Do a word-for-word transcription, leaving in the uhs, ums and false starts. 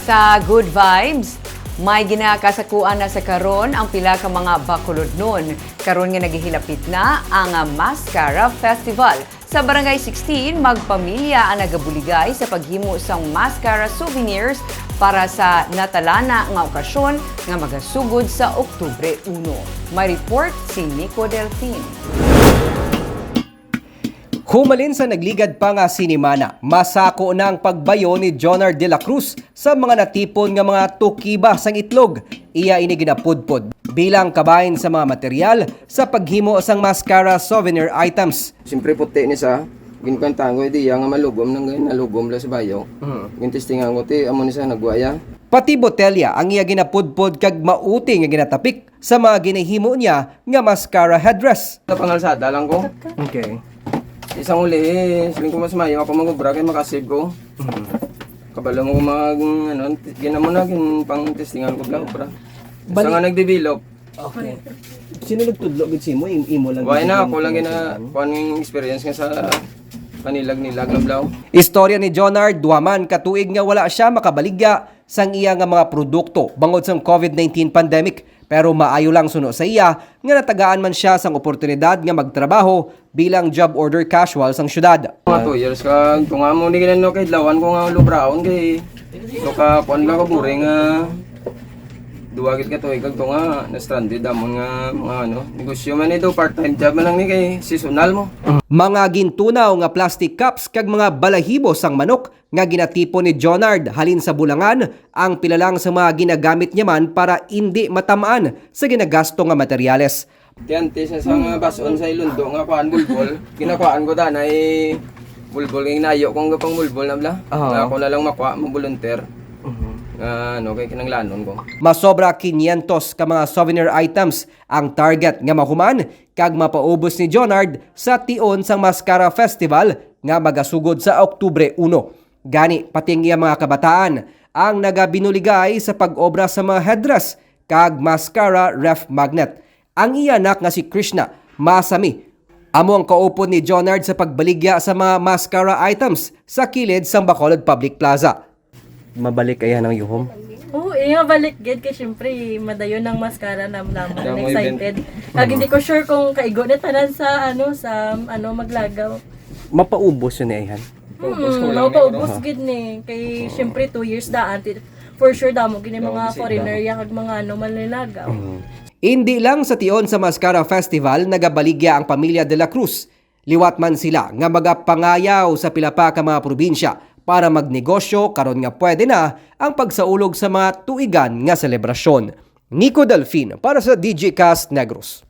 Sa Good Vibes, may ginakasakuan na sa karon ang pila ka mga Bacolodnon, karon nga naghihilapit na ang, ah, Mascara Festival. Sa Barangay sixteen, magpamilya ang nagabuligay sa paghimo sang mascara souvenirs para sa natalana nga okasyon nga magasugod sa Oktubre uno. May report si Nico Delfin. Humalin sa nagligad pa nga sinimana, masako na ang pagbayo ni Jonard de la Cruz sa mga natipon nga mga tukiba sang itlog. Iya ini ginapudpod bilang kabahin sa mga material sa paghimo sang mascara souvenir items. Siyempre, puti ni sa, ginkantahan ko, di iya nga malugom nang nalugom la sa bayo. Mhm. Gintestingan ko, ti, amo ni sa nagwaya. Pati botelya ang iya ginapudpod kag mauti nga ginatapik sa mga ginahimo niya nga mascara headdress. Napangalsada lang ko. Okay. Isang uli, eh, siling ko mas mayo ako mag-obra kay makasave ko. Mhm. Kabalo mo kung mag, ano, gina mo na, gin pang testingan ko bla obra. Sa Bali- nga nagdevelop. Okay. Sino nagtudlo gid sa imo? Im-, imo lang Why gid na, yung ako lang gina, pinagtudloan? Kuan yung experience nga sa panilag-nilag lang bla. Istorya ni Jonard, duha man ka tuig nga wala siya makabaligya sang iya nga mga produkto bangod sang covid nineteen pandemic, pero maayo lang suno sa iya nga natagaan man siya sang oportunidad nga magtrabaho bilang job order casual sang syudad. Mga two years ka, tunga mo ni ginano kay lawan ko nga lubraon kay luka kuan lang ko boring nga duwa gid ka tuig kag tunga na stranded amon nga mga ano, negosyo man ito, part-time job man lang ni kay seasonal mo. Mga gintunaw nga plastic cups kag mga balahibo sang manok nga ginatipon ni Jonard halin sa bulangan ang pila lang sa mga ginagamit niya man para indi matamaan sa ginagasto nga materyales. Ti antes na sa mga bason sa Ilondo nga kuan bulbol, ginakuan ko danay bulbol nga inayo kong gapang bulbol na bla. Oo. Nga ako na lang makwa mo volunteer. Mhm. Nga ano kay kinanglanon ko. Masobra quinientos ka mga souvenir items ang target nga mahuman kag mapaubos ni Jonard sa tion sang Mascara Festival nga magasugod sa Oktubre uno. Gani, pati ang iya mga kabataan ang nagabinuligay sa pag-obra sa mga headdress kag mascara ref magnet. Ang iya anak nga si Krishna, masami, amo ang kaupod ni Jonard sa pagbaligya sa mga mascara items sa kilid sang Bacolod Public Plaza. Mabalik ay ang yuhom? Oo, eh, mabalik gid kay syempre madayon ang mascara nam namon. Damo excited. Kag hindi ko sure kung kaigo na tanan sa ano sa ano maglagaw. Mapaubos yun ni ayhan? Hmm, Paubos ko lang mapaubos ni, gid ni kay syempre two years daan ti- for sure damo gid ni Damo mga bisita. Foreigner ya kag mga ano manlilagaw. Mhm. Hindi lang sa tion sa Mascara Festival nagabaligya ang pamilya De La Cruz. Liwat man sila nga magapangayaw sa pila pa ka mga probinsya para magnegosyo karon nga pwede na ang pagsaulog sa mga tuigan nga selebrasyon. Nico Delfin para sa D J Cast Negros.